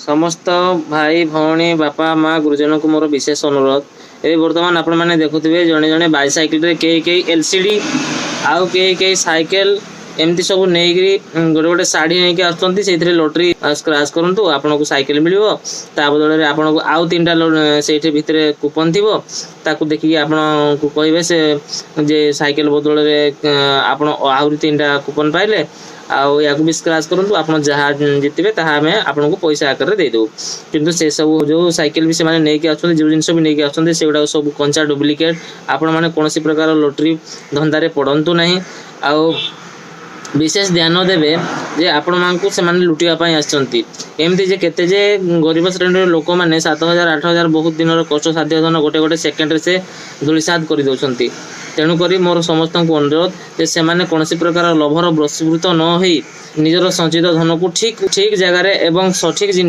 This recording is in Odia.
ସମସ୍ତ ଭାଇ, ଭଉଣୀ, ବାପା, ମା, ଗୁରୁଜନଙ୍କୁ ମୋର ବିଶେଷ ଅନୁରୋଧ। ଏବେ ବର୍ତ୍ତମାନ ଆପଣମାନେ ଦେଖୁଥିବେ, ଜଣେ ଜଣେ ବାଇସାଇକେଲରେ, କେହି କେହି ଏଲସିଡି, ଆଉ କେହି କେହି ସାଇକେଲ, ଏମିତି ସବୁ ନେଇକିରି ଗୋଟେ ଗୋଟେ ଶାଢ଼ୀ ନେଇକି ଆସୁଛନ୍ତି। ସେଇଥିରେ ଲଟେରୀ ସ୍କ୍ରାଚ୍ କରନ୍ତୁ, ଆପଣଙ୍କୁ ସାଇକେଲ ମିଳିବ, ତା ବଦଳରେ ଆପଣଙ୍କୁ ଆଉ ତିନିଟା ସେଇଠି ଭିତରେ କୁପନ୍ ଥିବ। ତାକୁ ଦେଖିକି ଆପଣଙ୍କୁ କହିବେ ସେ ଯେ ସାଇକେଲ ବଦଳରେ ଆପଣ ଆହୁରି ତିନିଟା କୁପନ୍ ପାଇଲେ, ଆଉ ୟାକୁ ବି ସ୍କ୍ରାଚ୍ କରନ୍ତୁ, ଆପଣ ଯାହା ଜିତିବେ ତାହା ଆମେ ଆପଣଙ୍କୁ ପଇସା ଆକାରରେ ଦେଇଦେବୁ। କିନ୍ତୁ ସେସବୁ ଯେଉଁ ସାଇକେଲ ବି ସେମାନେ ନେଇକି ଆସୁଛନ୍ତି, ଯେଉଁ ଜିନିଷ ବି ନେଇକି ଆସୁଛନ୍ତି, ସେଗୁଡ଼ାକ ସବୁ କଞ୍ଚା ଡୁପ୍ଲିକେଟ୍। ଆପଣମାନେ କୌଣସି ପ୍ରକାର ଲଟେରୀ ଧନ୍ଦାରେ ପଡ଼ନ୍ତୁ ନାହିଁ ଆଉ ବିଶେଷ ଧ୍ୟାନ ଦେବେ ଯେ ଆପଣମାନଙ୍କୁ ସେମାନେ ଲୁଟିବା ପାଇଁ ଆସିଛନ୍ତି। ଏମିତି ଯେ କେତେ ଯେ ଗରିବ ଶ୍ରେଣୀର ଲୋକମାନେ 7,000, 8,000 ବହୁତ ଦିନର କଷ୍ଟସାଧ୍ୟ ଧନ ଗୋଟେ ଗୋଟେ ସେକେଣ୍ଡରେ ସେ ଧୂଳିସାତ କରିଦେଉଛନ୍ତି। ତେଣୁକରି ମୋର ସମସ୍ତଙ୍କୁ ଅନୁରୋଧ ଯେ ସେମାନେ କୌଣସି ପ୍ରକାର ଲୋଭର ବଶୀଭୂତ ନ ହୋଇ ନିଜର ସଞ୍ଚିତ ଧନକୁ ଠିକ୍ ଠିକ୍ ଜାଗାରେ ଏବଂ ସଠିକ୍ ଜିନିଷ